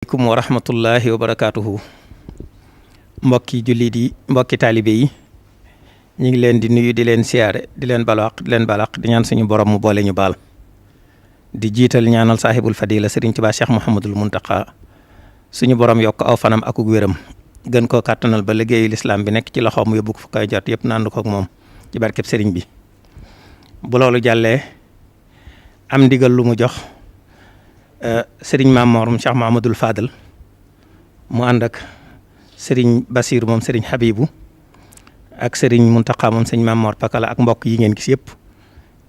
aleykum wa rahmatullahi wa barakaatuhu. Mbokki jullit yi, mbokki taalibe yi, ñu ngi leen di nuyu di leen siyaare di leen balaq di ñaan suñu borom mu boole ñu baal di jiital ñaanal saahibul fadila Sëriñ Tuubaa Cheikh Mouhamadul Muntaqa suñu borom yokk aw fanam akuk wéram gën koo kàttanal ba liggéeyu lislaam bi nekk ci loxoom mu yóbbu ko fu koy jot yëpp na ànd kook moom ci barkeb sëriñ bi. bu loolu jàllee am ndigal lu mu jox sëriñ Maam Mor Cheikh Mahamadul Fadal mu ànd ak sëriñ Basiir moom sëriñ Habibu ak sëriñ Muntaqa moom sëriñ Maam Mor Pakala ak mbokk yi ngeen gis yëpp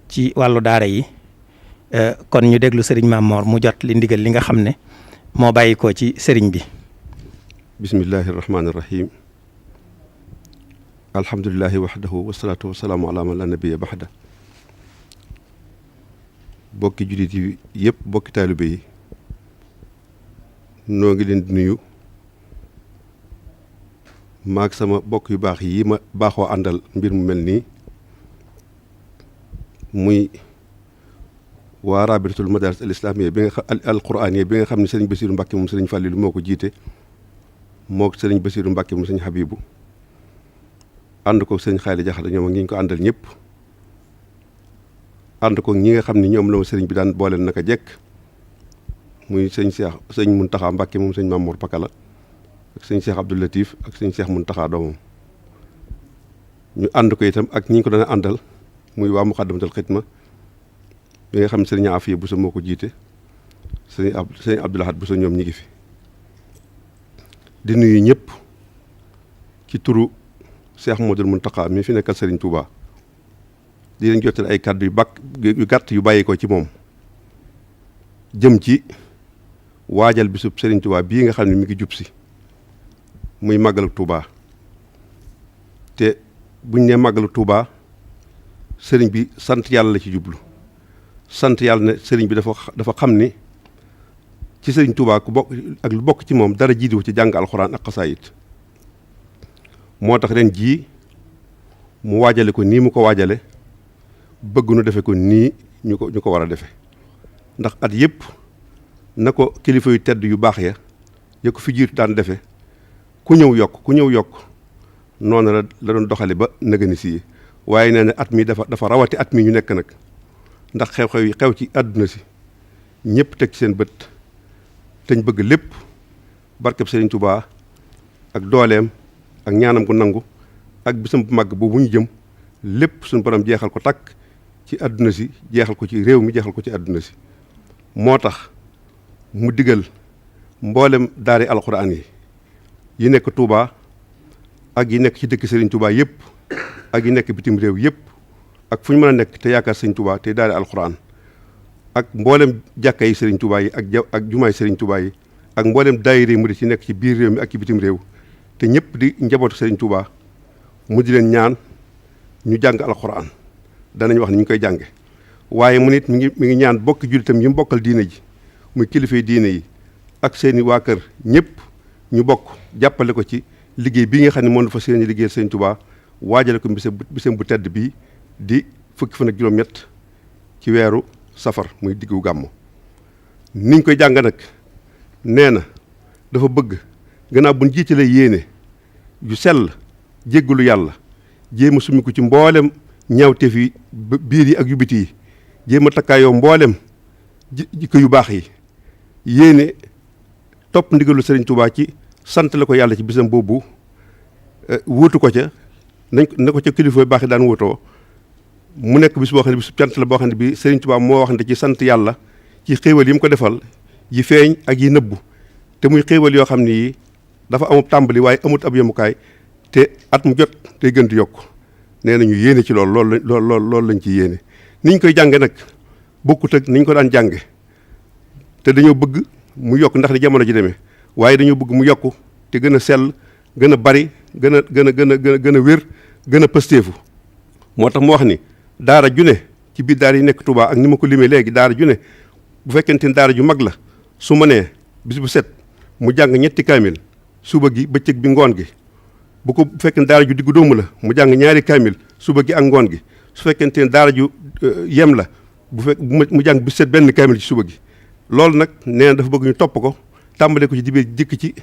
ci wàllu daara yi kon ñu déglu sëriñ Maam Mor mu jot li ndigal li nga xam ne moo bàyyi ko ci sëriñ bi. bismillahi rahmaani rahim alhamdulillahi wahdahu wasalaatu wasalaamu ala man la nabiya baxda. bokki jullit yi yëpp bokki taalibe yi noo ngi leen di nuyu maag sama bokk yu baax yi ma baaxoo àndal mbir mu mel nii muy waa rabitatul madaris al islamiyya bi nga xam al quraaniyya bi nga xam ne sëriñ Basiiru Mbàkke moom sëriñ Fàllilu moo ko jiite moo ko sëriñ Basiiru Mbàkke moom sëriñ Habibu ànd ko sëriñ Xaali Jaxate ñoom ak ñi ñu ko àndal ñëpp ànd ko ñi nga xam ne ñoom la ma sëriñ bi daan booleel naka jekk muy sëñ Muntaxa Mbàkke moom sëñ Maam Mor Pakala ak sëñ Cheikh Abdou Latif ak sëñ Cheikh Muntaxa doomam ñu ànd ko itam ak ñi ñu ko daan àndal muy waa Muxaddamatul Xidma bi nga xam ne sëriñ Afiya Buso moo ko jiite sëñ Abdou Lahad Buso ñoom ñi ngi fi di nuyu ñëpp ci turu Cheikh Modou Muntaxa mi fi nekkal sëriñ Touba di leen jottali ay kàddu yu gàtt yu bàyyi ko ci moom jëm ci waajal bisub sëriñ Touba bii nga xam ne mi ngi jub si muy màggalu Touba te buñ ne màggalu Touba sëriñ bi sant yàlla la ci jublu sant yàlla ne sëriñ bi dafa xam ni ci sëriñ Touba ku bokk ak lu bokk ci moom dara jiitu ci jàng alxuraan ak xasaayit moo tax ren jii mu waajale ko nii mu ko waajale bëgg nu defe ko nii ñu ko war a defe ndax at yëpp na ko kilifa yu tedd yu baax ya ko fi jiitu daan defe ku ñëw yokk noonu la doon doxale ba nëgëni si waaye nee na at mi dafa rawati at mi ñu nekk nag ndax xew-xew yi xew ci àdduna si ñëpp teg ci seen bët te ñu bëgg lépp barkeb Sëriñ Tuubaa ak dooleem ak ñaanam gu nangu ak bisam bu màgg boobu ñu jëm lépp suñu borom jeexal ko takk ci àdduna si jeexal ko ci réew mi jeexal ko ci àdduna si moo tax mu digal mboolem daari alxuraan yi nekk Touba ak yi nekk ci dëkk Serigne Touba yëpp ak yi nekk bitim réew yëpp ak fu ñu mën a nekk te yaakaar Serigne Touba te daari alxuraan ak mboolem jàkka yi Serigne Touba yi ak jumaay Serigne Touba yi ak mboolem daayira mu di ci nekk ci biir réew mi ak ci bitim réew te ñëpp di njabootu Serigne Touba mu di leen ñaan ñu jàng alxuraan danañ wax ni ñu koy jànge waaye mu nit mi ngi ñaan bokki jullitam yi mu bokkal diine ji muy kilifay diine yi ak seeni waa kër ñëpp ñu bokk jàppale ko ci liggéey bii nga xam ne moom dafa seen liggéeyal Sëriñ Tuubaa waajale ko bisam bu tedd bii di fukki fan ak juróom-ñett ci weeru safar muy diggu gàmmu niñ koy jàng nag nee na dafa bëgg gannaaw buñ jiitalee yéene yu sell jéggalu yàlla jéem a summi ko ci mboolem ñaawteef yi biir yi ak yu biti yi jéem a takkaayoo mboolem jikko yu baax yi yéene topp ndigalu Sëriñ Tuubaa ci sant la ko yàlla ci bisam boobu wuutu ko ca na ko ca kilifa yu baax yi daan wuutoo mu nekk bis boo xam ne bis cant la boo xam ne bi Sëriñ Tuubaa moo wax ne ci sant yàlla ci xéewal yi mu ko defal yi feeñ ak yi nëbbu te muy xéewal yoo xam ne yi dafa amub tàmbali waaye amut ab yemukaay te at mu jot tey gën di yokk nee nañu yéene ci loolu lañ ci yéene niñ koy jànge nag bokkut ak niñ ko daan jànge te dañoo bëgg mu yokk ndax di jamono ji demee waaye dañoo bëgg mu yokk te gën a sell gën a bari gën a wér gën a pësteefu moo tax mu wax ni daara ju ne ci biir daara yi nekk Touba ak ni ma ko limee léegi daara ju ne bu fekkente ni daara ju mag la su ma nee bis bu set mu jàng ñetti kaamil suba gi bëccëg bi ngoon gi bu fekkee daara ju diggu doomu la mu jàng ñaari kaamil suba gi ak ngoon gi su fekkente ne daara ju yem la mu jàng bis set benn kaamil ci suba gi loolu nag nee na dafa bëgg ñu topp ko tàmbale ko ci dibéer jëkk ci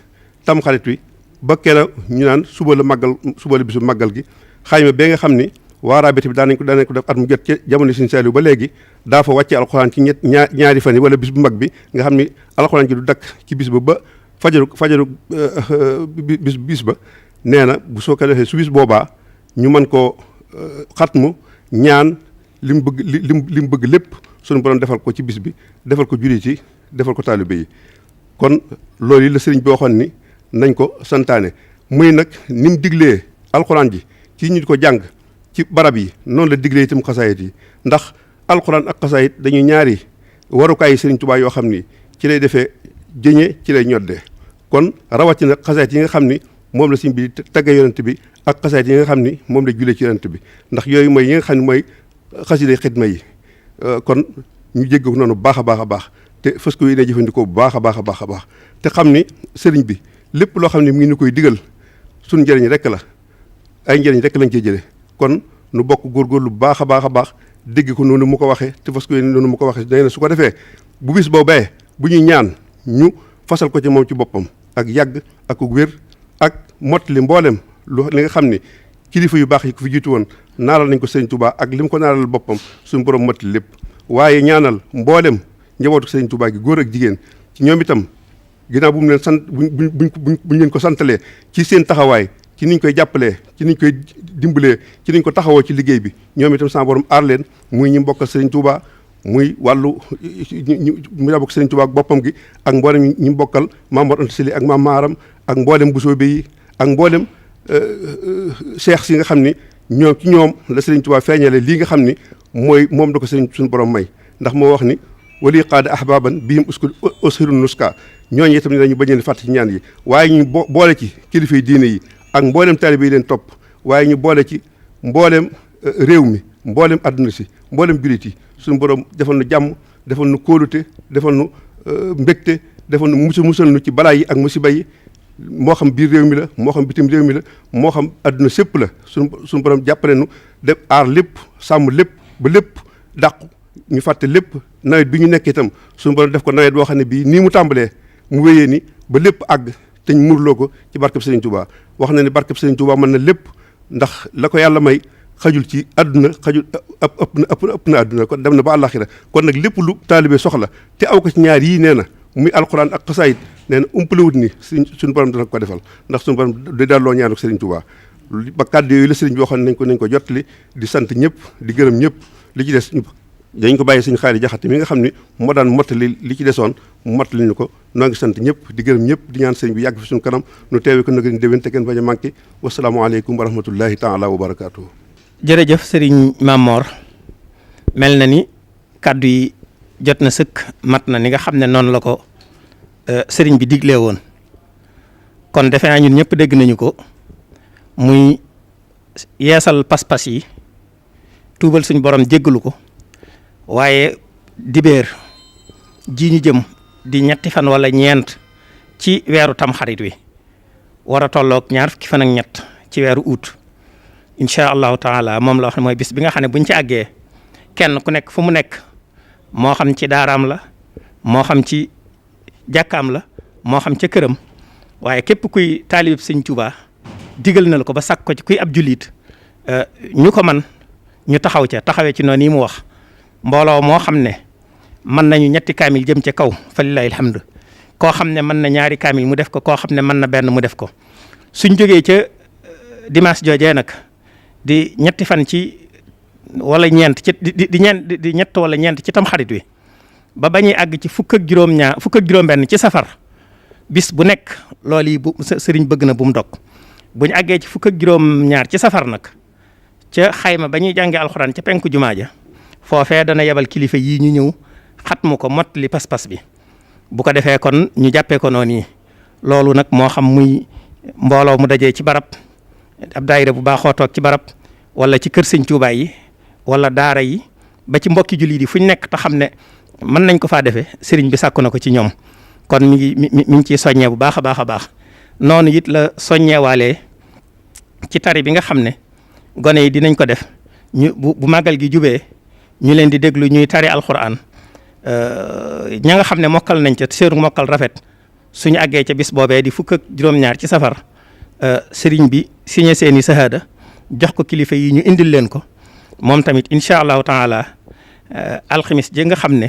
tamxarit wi ba keroog ñu naan suba la bisu màggal gi xayma ba nga xam ni waa raabita bi daan nañ ko def at mu jot ci jamono Sëriñ Saaliw ba léegi daa fa wàcce alxuraan ci ñaari fan yi wala bis bu mag bi nga xam ni alxuraan ji du dakk ci bis ba fajaru bis ba nee na bu soo ko defee su bis boobaa ñu mën koo xatmu ñaan li mu bëgg lépp suñu borom defal ko ci bis bi defal ko jullit yi defal ko taalibe yi kon loolu yi la sëriñ bi waxoon ni nañ ko santaane muy nag ni mu diglee alxuraan ji ci ñu ko jàng ci barab yi noonu la diglee itam xasaayit yi ndax alxuraan ak xasaayit dañuy ñaari warukaay yi sëriñ Tuubaa yoo xam ni ci lay defee jëñee ci lay ñoddee kon rawatina xasaayit yi nga xam ni moom la sëriñ bi tagge yonent bi ak xasaayit yi nga xam ni moom la julee ci yonent bi ndax yooyu mooy yi nga xam ne mooy xasida xidma yi kon ñu jégg ko noonu baax a baax te fas ko yéene jëfandikoo bu baax a baax te xam ni sëriñ bi lépp loo xam ne mu ngi ñu koy digal suñ njëriñ rek la ay njëriñ rek lañ cee jëlee kon nu bokk góorgóorlu bu baax a baax dégg ko noonu mu ko waxee te fas ko yéene noonu mu ko waxee nee na su ko defee bu bis boobee bu ñuy ñaan ñu fasal ko ci moom ci boppam ak yàgg ak wér ak mottali mboolem li nga xam ni kilifa yu baax yi ko fi jiitu woon naaral nañ ko sëriñ Touba ak li mu ko naaral boppam suñu borom mottali lépp waaye ñaanal mboolem njabootu sëriñ Touba gi góor ak jigéen ci ñoom itam ginnaaw bu mu leen sant buñ leen ko santalee ci seen taxawaay ci niñ koy jàppalee ci niñ koy dimbalee ci niñ ko taxawoo ci liggéey bi ñoom itam sama borom aar leen muy ñi mbokkal sëriñ Touba muy wàllu mu bokk sëriñ Touba ak boppam gi ak mboolem ñi mbokkal Maam Mor Anta Sali ak Maam Maaram ak mboolem Busoobe yi ak mboolem cheikh si nga xam ni ñoom ci ñoom la sëriñ Touba feeñale lii nga xam ni moom da ko sëriñ suñu borom may ndax moo wax ni wali qaada ahbaban bihim ushiru nuska ñooñu itam ne dañu bañ leen fàtte ci ñaan yi waaye ñu boole ci kilifa yi diine yi ak mboolem taalibe yi leen topp waaye ñu boole ci mboolem réew mi mboolem adduna si mboolem jullit yi suñu borom defal nu jàmm defal nu kóolute defal nu mbégte defal nu musal nu ci balaa yi ak musiba yi moo xam biir réew mi la moo xam bitim réew mi la moo xam adduna sépp la suñu borom jàppale nu def aar lépp sàmm lépp ba lépp dàqu ñu fàtte lépp nawet bi ñu nekk itam suñu borom def ko nawet boo xam ne bii nii mu tàmbalee mu wéyee ni ba lépp àgg te ñu murloo ko ci barkeb Serigne Touba wax na ne barkeb Serigne Touba mën na lépp ndax la ko yàlla may xajul ci àdduna xajul ëpp na àdduna kon dem na ba àllaaxira kon nag lépp lu taalibe soxla te aw ko ci ñaar yii nee na muy alxuraan ak xasaayit nee na umpalewut ni suñu borom dana ko defal ndax suñu borom day delloo ñaanu Serigne Touba ba kàddu yooyu la Serigne bi waxoon nañ ko jottali di sant ñëpp di gërëm ñëpp li ci des dañ ko bàyyi suñu xaari jaxate mi nga xam ne moo daan mottali li ci desoon mu mottali ñu ko noo ngi sant ñëpp di gërëm ñëpp di ñaan sëñ bi yàgg fi suñu kanam nu teewe ko nag ni déwén te kenn bañ a manqué wasalaamaaleykum wa rahmatullahi taala wa barakaatu. jërëjëf sëriñ Mamor mel na ni kàddu yi jot na sëkk mat na ni nga xam ne noonu la ko sëriñ bi diglee woon kon defe naa ñun ñëpp dégg nañu ko muy yeesal pas-pas yi tuubal suñu borom jéggalu ko waaye dibéer ji ñu jëm di ñetti fan wala ñeent ci weeru tamxarit wi war a tolloog ñaar fukki fan ak ñett ci weeru août incha allahu taala moom la wax ne mooy bis bi nga xam ne buñ ci àggee kenn ku nekk fu mu nekk moo xam ci daaraam la moo xam ci jàkkaam la moo xam ca këram waaye képp kuy taalibib sëñ Tuubaa digal na la ko ba sàkk ko ci kuy ab jullit ñu ko man ñu taxawee ci noonu yi mu wax mbooloo moo xam ne mën nañu ñetti kaamil jëm ca kaw fa lillahi alhamdu koo xam ne mën na ñaari kaamil mu def ko koo xam ne mën na benn mu def ko suñ jógee ca dimanche joojee nag di ñetti fan ci wala ñeent ci di ñett wala ñeent ci tam xarit wi ba bañuy àgg ci fukk ak juróom-benn ci safar bis bu nekk loolu yi bu sëriñ bëgg na bu mu dog bu ñu àggee ci fukk ak juróom-ñaar ci safar nag ca xayma ba ñuy jàngee alxuraan ca penku jumaa ja foofee dana yebal kilifa yii ñu ñëw xatmu ko mottali pas-pas bi bu ko defee kon ñu jàppee ko noonu yi loolu nag moo xam muy mbooloo mu dajee ci barab ab daayira bu baaxoo toog ci barab wala ci kër sëñ Tuubaa yi wala daara yi ba ci mbokki jullit yi fu ñu nekk te xam ne mën nañ ko faa defee sëriñ bi sàkku na ko ci ñoom kon mi ngi ciy soññee bu baax a baax a baax noonu it la soññeewaalee ci tari bi nga xam ne gone yi dinañ ko def ñu bu màggal gi jubee ñu leen di déglu ñuy tari alxuraan ña nga xam ne mokkal nañ ca seenu mokkal rafet suñu àggee ca bis boobee di fukk ak juróom-ñaar ci safar sëriñ bi signé seeni sahaada jox ko kilifa yi ñu indil leen ko moom tamit incha allahu taala alxamis ji nga xam ne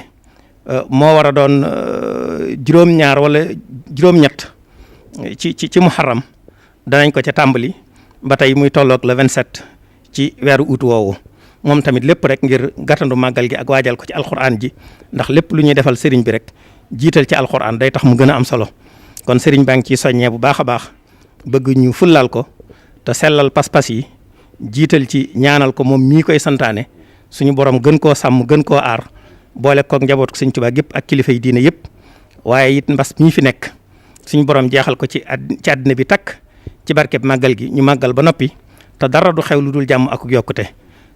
moo war a doon juróom-ñaar wala juróom-ñett ci muharram danañ ko ca tàmbali ba tey muy tolloog le 27 ci weeru août woowu moom tamit lépp rek ngir gàttandu màggal gi ak waajal ko ci alxuraan ji ndax lépp lu ñuy defal sëriñ bi rek jiital ci alxuraan day tax mu gën a am solo kon sëriñ baa ngi ciy soññee bu baax a baax bëgg ñu fullal ko te sellal pas-pas yi jiital ci ñaanal ko moom mii koy santaane suñu borom gën koo sàmm gën koo aar boole koog njaboot ko Sëriñ Tuubaa gépp ak kilifa yi diine yëpp waaye it mbas mii fi nekk suñu borom jeexal ko ci àddina bi takk ci barkeb màggal gi ñu màggal ba noppi te dara du xew lu dul jàmm ak yokkute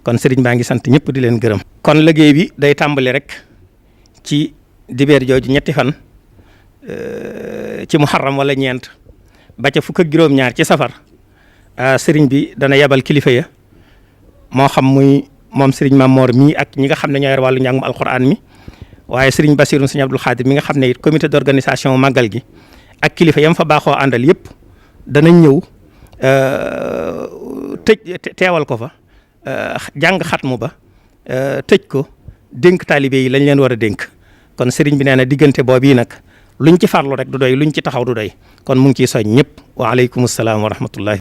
kon sëriñ baa ngi sant ñëpp di leen gërëm. kon liggéey bi day tàmbali rek ci dibeer jooju ñetti fan ci muharram wala ñeent ba ca fukk ak juróom-ñaar ci safar sëriñ bi dana yebal kilifa ya moo xam muy moom sëriñ Mamor mii ak ñi nga xam ne ñoo yor wàllu njàngum alquran mi waaye sëriñ Bassirou sëriñ Abdul Xaadir mi nga xam ne it comité d'organisation màggal gi ak kilifa yam fa baaxoo àndal yëpp danañ ñëw teewal ko fa jàng xatmu ba tëj ko dénk taalibe yi lañ leen war a dénk kon sëriñ bi nee na diggante boobu yi nag luñ ci farlu rek du doy luñ ci taxaw du doy kon mu ngi ciy soñ ñëpp waaleykum salaam wa rahmatullahi